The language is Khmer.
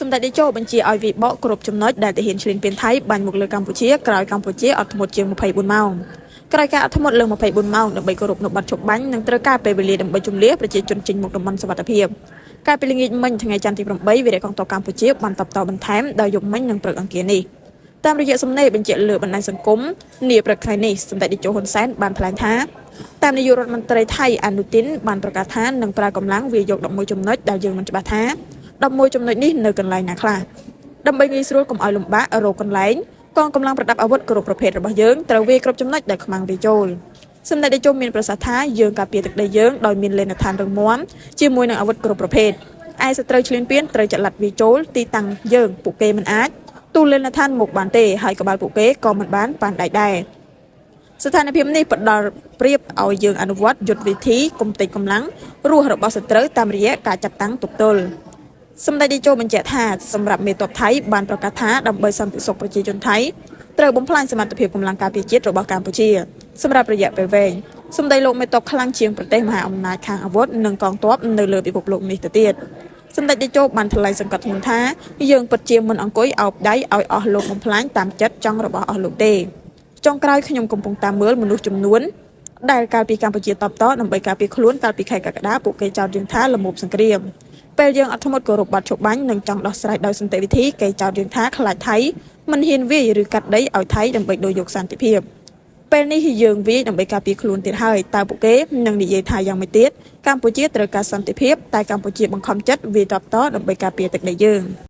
សម្ដេចតេជោបញ្ជាឲ្យវាយបកគ្រប់ចំណុចដែលទាហានឈ្លានពានថៃបាញ់មកលើកម្ពុជាក្រោយកម្ពុជាអត់ធ្មត់ជាង24ម៉ោងក្រោយការអត់ធ្មត់លើ24ម៉ោងដើម្បីគោរពនូវបទឈប់បាញ់និងត្រូវការពេលវេលាដើម្បីជម្លៀសប្រជាជនចេញមកតំបន់សុវត្ថិភាពកាលពីល្ងាចមិញថ្ងៃច័ន្ទទី8វីរៈកងទ័ពកម្ពុជាបានតបតបន្ថែមដោយយប់មិញនិងព្រឹកអង្គារនេះតាមរយៈសំណេរបញ្ជាក់លើបណ្ដាញសង្គមនាព្រឹកថ្ងៃនេះសម្ដេចតេជោហ៊ុនសែនបានថ្លែងថាតាមនាយករដ្ឋមន្ត្រីថៃអានុទីនបានប្រកាសថានឹងប្រើកម្លាំងវាយយក11ចំណុចដែលយើងមិនច្បាស់ថា11ចំណុចនេះនៅកន្លែងណាខ្លះដើម្បីងាយស្រួលកុំឲ្យលំបាករកកន្លែងកងកម្លាំងប្រដាប់អាវុធគ្រប់ប្រភេទរបស់យើងត្រូវវាយគ្រប់ចំណុចដែលខ្មាំងវាចូលសម្ដេចតេជោមានប្រសាសន៍ថាយើងការពារទឹកដីយើងដោយមានលេនដ្ឋានរឹងមាំជាមួយនឹងអាវុធគ្រប់ប្រភេទឯសត្រូវឈ្លានពានត្រូវចល័តវាចូលទីតាំងយើងពួកគេមិនអាចទូលេនដ្ឋានមកបានទេហើយក្បាលពួកគេក៏មិនបានប៉ាន់ដៃដែរស្ថានភាពនេះផ្ដល់ប្រៀបឲ្យយើងអនុវត្តយុទ្ធវិធីគំតិចកម្លាំងរស់របស់សត្រូវតាមរយៈការចាត់តាំងទប់ទល់សម្ដេចតេជោបញ្ជាក់ថាសម្រាប់មេតបថៃបានប្រកាសថាដើម្បីសន្តិសុខប្រជាជនថៃត្រូវបំផ្លាញសមត្ថភាពកម្លាំងការពារជាតិរបស់កម្ពុជាសម្រាប់រយៈពេលវែងសម្ដេចលោកមេតបខ្លាំងជាងប្រទេសមហាអំណាចខាងអាវុធនិងកងទ័ពនៅលើពិភពលោកនេះទៅទៀតសម្ដេចតេជោបានថ្លែងសង្កត់ធ្ងន់ថាយើងពិតជាមិនអង្គុយអោបដៃឲ្យអស់លោកបំផ្លាញតាមចិត្តចង់របស់អស់លោកទេចុងក្រោយខ្ញុំកំពុងតាមមើលមនុស្សចំនួនដែលកាលពីកម្ពុជាតបតដើម្បីការពារខ្លួនកាលពីខែកក្កដាពួកគេចោទយើងថាល្មោភសង្គ្រាមពេលយើងអត់ធ្មត់គោរពបទឈប់បាញ់និងចង់ដោះស្រាយដោយសន្តិវិធីគេចោទយើងថាខ្លាចថៃមិនហ៊ានវាយឬកាត់ដីឲ្យថៃដើម្បីដូរយកសន្តិភាពពេលនេះយើងវាយដើម្បីការពារខ្លួនទៀតហើយតើពួកគេនឹងនិយាយថាយ៉ាងម៉េចទៀតកម្ពុជាត្រូវការសន្តិភាពតែកម្ពុជាបង្ខំចិត្តវាយតបតដើម្បីការពារទឹកដីយើង។